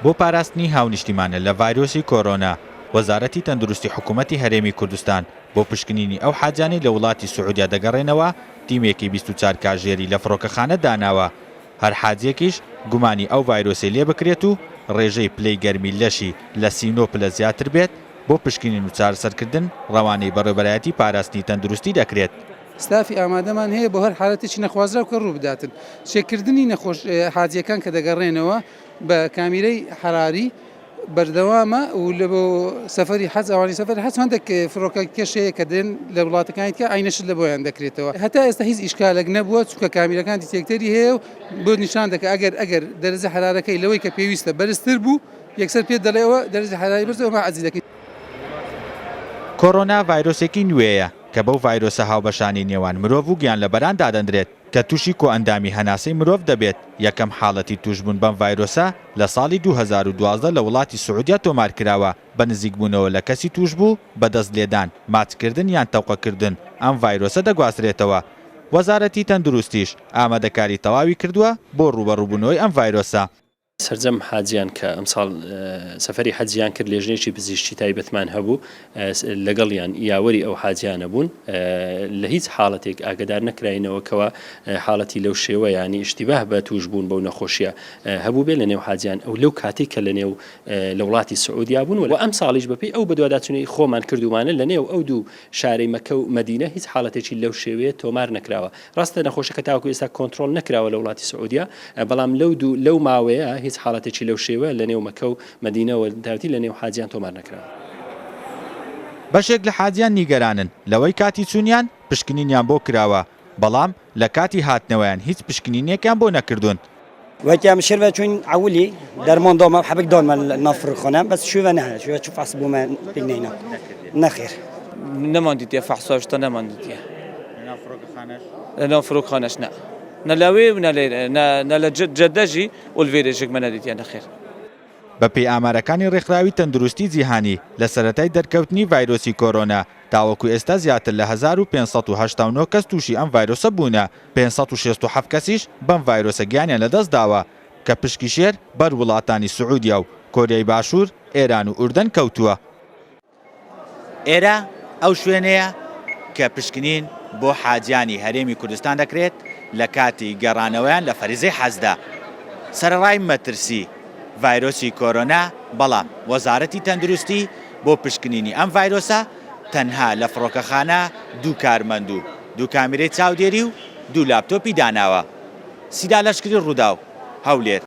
بۆ پاراستنی هاونیشتیمانە لە ڤایرۆسی کۆرۆنا، وەزارەتی تەندروستی حکوومەتی هەرێمی کوردستان بۆ پشکنینی ئەو حاجیانەی لە وڵاتی سعودیا دەگەڕێنەوە، تیمێکی 24 کاژێری لە فڕۆکەخانە داناوە. هەر حاجییەکیش گومانی ئەو ڤایرۆسەی لێ بکرێت و ڕێژەی پلەی گەرمی لەشی لە 39 پلە زیاتر بێت، بۆ پشکنین و چارەسەرکردن ڕەوانەی بەڕێوەبەرایەتی پاراستنی تەندروستی دەکرێت. ستافی ئامادەمان هەیە بۆ هەر حالەتێکی نەخوازراو کە ڕووبداتن. چێککردنی نەخۆش حاجییەکان کە دەگەڕێنەوە بە کامیرەی حەراری بەردەوامە و لە بۆ سەفەری حەج ئەوانی سەفەری حەج هەندێک فڕۆکە کێش هەیە کە دێن لە وڵاتەکانی تکە عینەشت لە بۆیان دەکرێتەوە. هەتا ئێستا هیچ ئیشکالێک نەبووە چونکە کامیرەکان detector ی هەیە و بۆت نیشان دەکا ئەگەر ئەگەر دەرەجە حەرارەکەی لەوەی کە پێویستە بەرزتر بوو یەکسەر پێت دەڵێ ئەوە دەرەجە حەراری بەرزە ئەوە عەزی دەکەین. کۆرۆنا ڤایرۆسێکی نوێیە کە بەو ڤایرۆسە هاوبەشانەی نێوان مرۆڤ و گیانلەبەران دادەندرێت کە تووشی کۆئەندامی هەناسەی مرۆڤ دەبێت، یەکەم حاڵەتی تووشبوون بەم ڤایرۆسە لە ساڵی 2012 لە وڵاتی سعودیە تۆمارکراوە، بە نزیکبوونەوە لە کەسی تووشبوو بە دەست لێدان، ماچکردن یان تەوقەکردن ئەم ڤایرۆسە دەگواسترێتەوە. وەزارەتی تەندروستیش ئامادەکاری تەواوی کردووە بۆ ڕووبەڕووبوونەوەی ئەم ڤایرۆسە. سەرجەم حاجیان کە ئەمساڵ سەفەری حەجیان کرد لێژنەیەکی پزیشکی تایبەتمان هەبوو لەگەڵیان یاوەری ئەو حاجیانە بوون لە هیچ حاڵەتێک ئاگدار نەکراینەوە کەوا حاڵەتی لەو شێوە ینی ئیشتیباه بە توش بوون بەو نەخۆشیە هەبوو بێ لە نێو حاجیان ئەو لەو کاتێک کە لە نێو لە وڵاتی سعودیا بوون و ئەم ساڵیش بەپێی ئەو بەدواداچوونەی خۆمان کردومانە لە نێو ئەو دوو شارەی مەکە و مەدینە هیچ حاڵەتێکی لەو شێوەیە تۆمار نەکراوە ڕاستە نەخۆشەکە تاوەکو ئێستا کۆنترۆڵ نەکراوە لە وڵاتی سعودیە، بەڵام لەو دوو لەو ماوەیە هیچ حاڵەتێکی لەو شێوە لە نێو مەکە و مەدینە و تایبەتی لە نێو حاجیان تۆمار نەکراوە. بەشێک لە حاجیان نیگەرانن لەوەی کاتی چوونیان پشکنینیان بۆ کراوە، بەڵام لە کاتی هاتنەوەیان هیچ پشکنینێکیان بۆ نەکردوون. وەکی ئەم شێر چوین عەولی دەرمان دامە حەبک دانمە ناو فرخانە بەس شوێ نە شوێ چ فەحس بۆ مە پێک نەینا نەخێر. نەمان دیتیە فەحسا شتە نەمان دیتیە لەناو فرۆکخانەش نا نە لەوێ و نە لێرە نە لە جەدەژی و لەوێرێژێک مە نەدیتیە نەخێر. بەپێی ئامارەکانی ڕێکخراوی تەندروستی جیهانی، لە سەرەتای دەرکەوتنی ڤایرۆسی کۆرۆنا تاوەکو ئێستا زیاتر لە 1589 کەس تووشی ئەم ڤایرۆسە بوونە، 567 کەسیش بەم ڤایرۆسە گیانیان لەدەستداوە، کە پشکی شێر بەر وڵاتانی سعودیا و کۆریای باشوور، ئێران و ئوردن کەوتووە. ئێرە ئەو شوێنەیە کە پشکنین بۆ حاجیانی هەرێمی کوردستان دەکرێت لە کاتی گەڕانەوەیان لە فەریزەی حەجدا. سەرەڕای مەترسی ڤایرۆسی کۆرۆنا، بەڵام وەزارەتی تەندروستی بۆ پشکنینی ئەم ڤایرۆسە تەنها لە فڕۆکەخانە دوو کارمەند و دوو کامیرەی چاودێری و دوو لاپتۆپی داناوە. سیدا لەشکری، رووداو، هەولێر.